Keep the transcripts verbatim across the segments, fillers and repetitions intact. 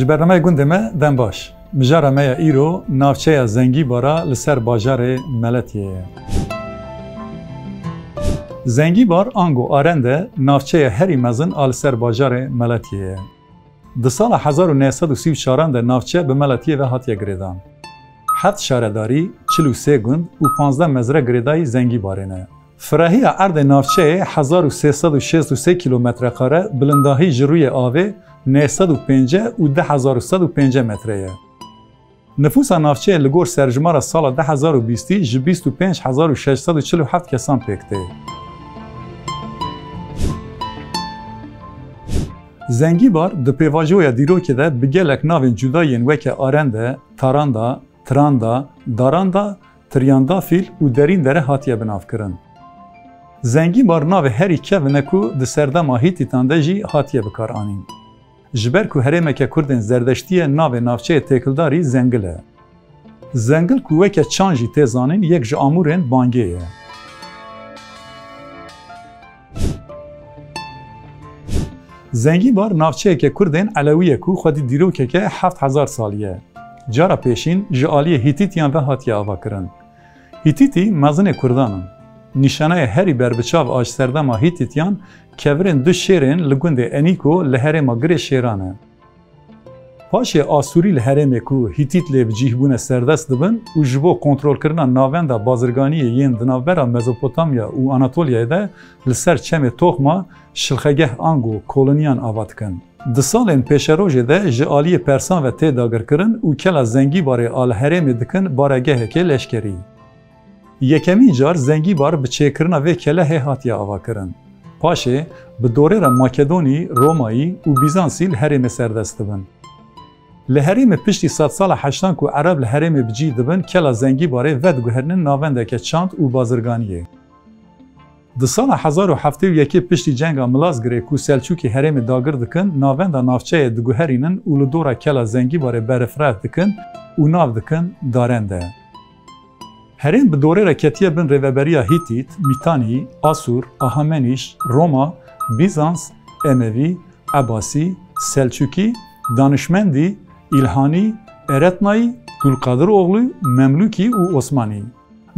Bernameya gundê me dem baş. Mijara me ya îro navçeya Zengîbara li ser bajarê Meletiyê ye. Zengîbar ango Arende navçeya herî mezin a li ser bajarê Meletiyê ye. Di sala hezar û neh sed û sî û çaran de navçe bi Meletiyê ve hatiye girêdan. Heft şaredarî, çil û sê gund û panzdeh mezre girêdayî Zengîbarê ne. Firahiya erdê navçeyê hezar û sê sed û şêst û sê kîlometre kare, bilindahî ji rûyê avê neh sed û pêncî û du hezar û sed û pêncî metre ye. Nifûsa navçeyê li gor serjimara sala du hezar û bîstî ji bîst û pênc hezar û şeş sed û çil û heft kesan pêk tê. Zengîbar di pêvajoya dîrokê de bi gelek navên cuda yên weke Arende, Taranda, Tiranda, Daranda, Tiryandafîl û Derîndere hatiye binavkirin. Zengîbar navê herî kevin e ku di serdema Hîtîtan de jî hatiye bikaranîn. Ji ber ku herêmeke kurdên Zerdeştî ye, navê navçeyê têkildarî Zengil e. Zengil ku weke çan jî tê zanîn, yek ji amûrên Bangê ye. Zengîbar navçeyeke kurdên Elewî ye ku xwedî dîrokeke heft hezar salî ye. Cara pêşîn ji aliyê Hîtîtiyan ve hatiye avakirin. Hîtîtî mezinê kurdan in. Nîşaneyê herî berbiçav a ji serdema Hîtîtiyan kevirên du şêrên li gundê Enîko li herêma Girê Şêran e. Paşê Asûrî li herêmê ku Hîtît lê bi cih bûne serdest dibin û ji bo kontrolkirina navenda bazirganiyê yên di navbera Mezopotamya û Anatolyayê de li ser çemê Toxma şilxegeh ango koloniyan ava dikin. Di salên pêşerojê de ji aliyê Persan ve tê dagirkirin û kela Zengîbarê a li herêmê dikin baregeheke leşkerî. Yekemîn car Zengîbar bi çêkirina vê kelehê hatiye avakirin. Paşê bi dorê re Makedonî, Romayî û Bîzansî li herêmê serdest dibin. Li herêmê piştî sedsala heştan ku Ereb li herêmê bi cî dibin, kela Zengîbarê vediguherînin navendeke çand û bazirganiyê. Di sala hezar û heftê û yekê piştî cenga Milazgirê ku Selçûkî herêmê dagir dikin, navenda navçeyê diguherînin û li dora kela Zengîbarê berifreh dikin û nav dikin Darende. Herêm bi dorê re ketiye bin rêveberiya Hîtît, Mîtanî, Asûr, Ahemenîş, Roma, Bîzans, Emevî, Ebasî, Selçûkî, Danişmendî, Îlhanî, Eretnayî, Dulqadiroglû, Memlûkî û Osmanî.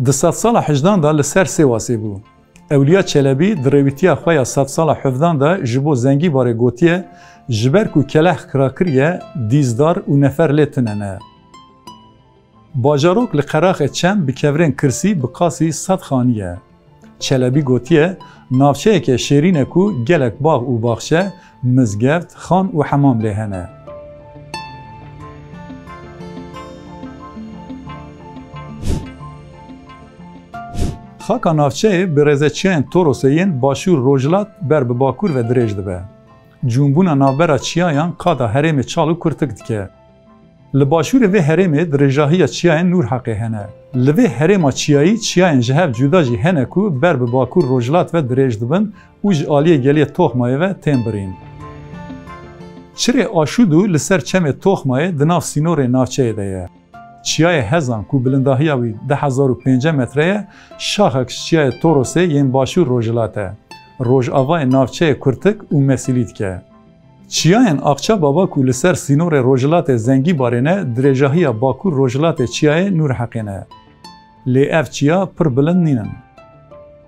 Di sedsala hejdan de li ser Sêwasê bû. Ewliya Çelebî di rêwîtiya xwe ya sedsala hevdan de ji bo Zengîbarê gotiye, ji ber ku keleh kira kiriye, dîzdar û nefer lê tune ne. Bajarok li qeraxê çem bi kevirên kirsî bi qasî sed xanî ye. Çelebî gotiye, navçeyeke şêrîn e ku gelek bax û baxçe, mizgeft, xan û hemam lê hene. Xaka navçeyê bi rêzeçiyayên Torosê yên başûr rojhilat ber bi bakur ve dirêj dibe. Cûnbûna navbera çiyayan qada herêmê çal û kurtik dike. Li başûrê vê herêmê dirêjahiya çiyayên Nûrheqê hene. Li vê herêma çiyayî çiyayên ji hev cuda jî hene ku ber bi bakur rojhilat ve dirêj dibin û ji aliyê geliyê Toxmayê ve tên birîn. Çirê Aşûdû li ser çemê Toxmayê di nav sînorê navçeyê de ye. Çiyayê Hezan ku bilindahiya wî du hezar û pêncî metre ye, şaxek ji çiyayê Torosê yên başûr rojhilat e. Rojavayê navçeyê kurtik û mesîlî dike. Çiyayên Axçababa ku li ser sînorê rojhilatê Zengîbarê ne, dirêjahiya bakur rojhilatê çiyayê Nûrheqê ne. Lê ev çiya pir bilind nînin.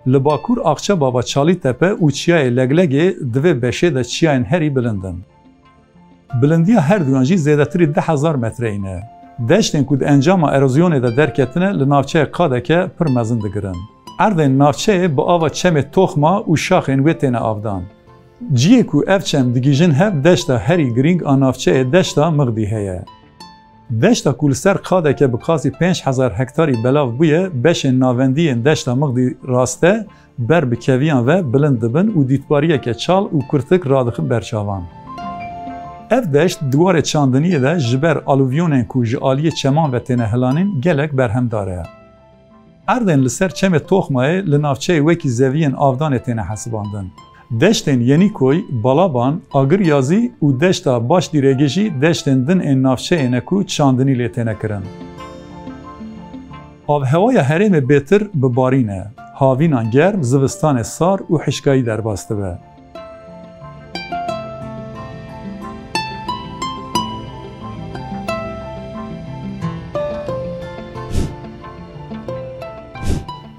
Li bakur Axçababa Çalîtepe û çiyayê Leglegê di vê beşê de çiyayên herî bilind in. Bilindiya her duyan jî zêdetirî du hezar metreyî ne. Deştên ku di encama erozyonê de derketine li navçeyê qadeke pir mezin digirin. Erdên navçeyê bi ava çemê Toxma û şaxên wê têne avdan. Cihê ku ev çem digihîjin hev deşta herî girîng a navçeyê deşta Mixdî heye. Deşta ku li ser qadeke bi qasî pênc hezar hektarî belav bûye, beşên navendî yên deşta Mixdî raste ber bi keviyan ve bilind dibin û dîtbariyeke çal û kurtik radixin ber çavan. Ev deşt di warê çandiniyê de ji ber aluvyonên ku ji aliyê çeman ve têne hilanîn gelek berhemdar e. Erdên li ser çemê Toxmayê li navçeyê wekî zeviyên avdanê têne hesibandin. Deştên Yenîkoy, Balaban, Agiryazî û deşta Başdîregê jî deştên din ên navçeyê ne ku çandinî lê têne kirin. Avhewaya herêmê bêtir bi barîn e, havînan germ, zivistanê sar û hişkayî derbas dibe.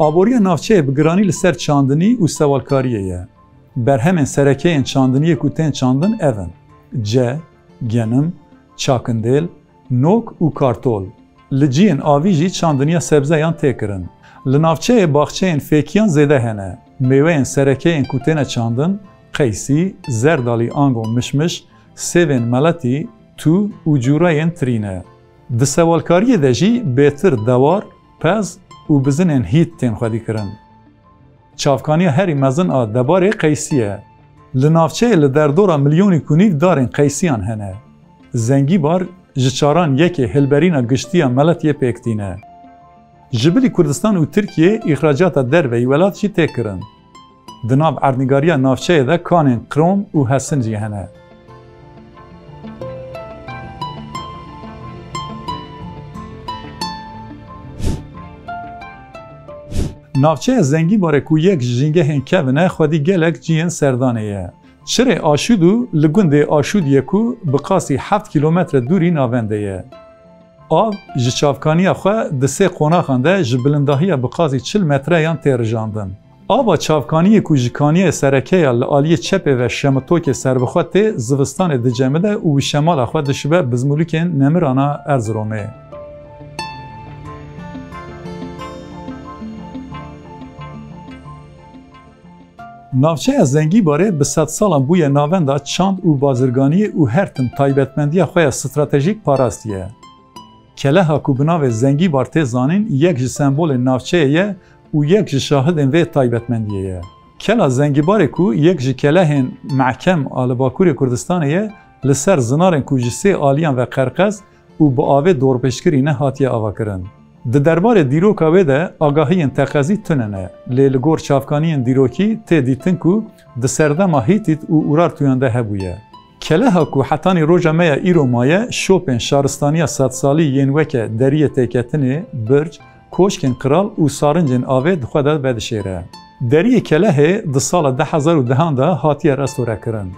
Aboriya navçeyê bi giranî li ser çandinî û sewalkariyê ye. Berhemên sereke yên çandiniyê ku tên çandin ev in: ce, genim, çakindêl, nok û kartol. Li ciyên avî jî çandiniya sebzeyan tê kirin. Li navçeyê baxçeyên fêkiyan zêde hene. Mêweyên sereke yên ku têne çandin, qeysî, zerdalî ango mişmiş, sêvên meletî, tû û cûreyên tirî ne. Di sewalkariyê de jî bêtir dewar, pez û bizinên hît tên xwedîkirin. Çavkaniya herî mezin a debarê qeysî ye. Li navçeyê li derdora milyonîk û nîv darên qeysiyan hene. Zengîbar ji çaran yekê hilberîna giştî ya meletiyê pêk tîne. Ji bilî Kurdistan û Tirkiyê îxracata derveyî welat jî tê kirin. Di nav erdnîgariya navçeyê de kanên krom û hesin jî hene. Navçeya Zengîbarê ku yek ji jîngehên kevin e, xwedî gelek ciyên serdanê ye. Çirê Aşûdû li gundê Aşûdiyê ku bi qasî heft kîlometre dûrî navendê ye. Av ji çavkaniya xwe di sê qonaxan de ji bilindahiya bi qasî çil metreyan tê rijandin. Ava çavkaniyê ku ji kaniyê sereke ya li aliyê çepê ve şemitokê serbixwe tê, zivistanê dicemide û bi şemala xwe dişibe bizmûlikên nemirana Erziromê. Navçeya Zengîbarê bi sedsalan bûye navenda çand û bazirganiyê û her tim taybetmendiya xwe ya stratejîk parastiye. Keleha ku bi navê Zengîbar tê zanîn, yek ji sembolên navçeyê ye û yek ji şahidên vê taybetmendiyê ye. Kela Zengîbarê ku yek ji kelehên mehkem a li Bakurê Kurdistanê ye, li ser zinarên ku ji sê aliyan ve qerqez û bi avê dorpêçkirî ne hatiye avakirin. Di derbarê dîroka wê de agahiyên teqezî tune ne, lê li gor çavkaniyên dîrokî tê dîtin ku di serdema Hîtît û Urartuyan de hebûye. Keleha ku hetanî roja me ya îro maye, şopên şaristaniya sedsalî yên weke deriyê têketinê, birc, koşkên qiral û sarincên avê di xwe de vedişêre. Deriyê kelehê di sala du hezar û dehan de hatiye restorekirin.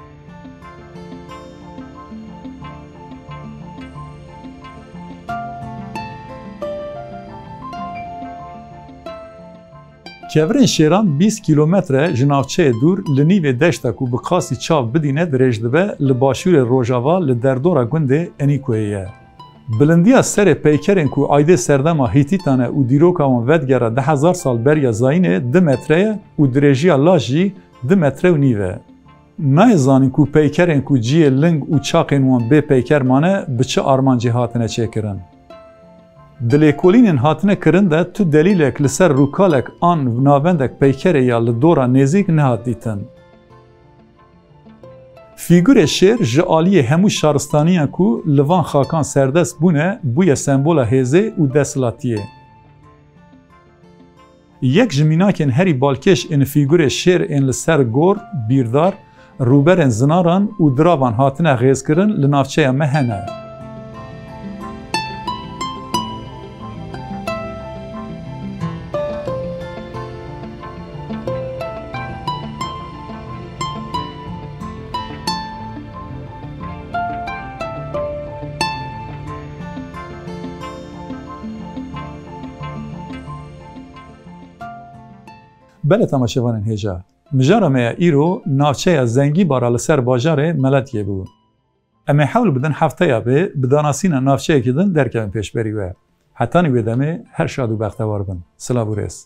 Kevirên Şêran bîst kîlometre ji navçeyê dûr li nîvê deşta ku bi qasî çav bidîne dirêj dibe, li başûrê rojava li derdora gundê Enîkoyê ye. Bilindiya serê peykerên ku aydê serdema Hîtîtan e û dîroka wan vedigera du hezar sal beriya zayînê du metre ye û dirêjiya laş jî du metre û nîv e. Nayê zanîn ku peykerên ku cihê ling û çaqên wan bê peyker mane, bi çi armancê hatine çêkirin. Di lêkolînên hatine kirin de tu delîlek li ser rûkalek an navendek peykerê ya li dora nêzîk nehat dîtin. Fîgurê şêr ji aliyê hemû şaristaniyan ku li van xakan serdest bûne, bûye sembola hêzê û desthilatiyê. Yek ji mînakên herî balkêş ên fîgurê şêr ên li ser gor, bîrdar, rûberên zinaran û diravan hatine xêzkirin li navçeya me hene. Belê temaşevanên hêja, mijara me ya îro navçeya Zengîbara li ser bajarê Meletiyê bû. Em ê hewl bidin hefteya bê bi danasîna navçeyekî din derkevin pêşberî we. Hetanî wê demê her şad û bextewar bin. Silav û rêz.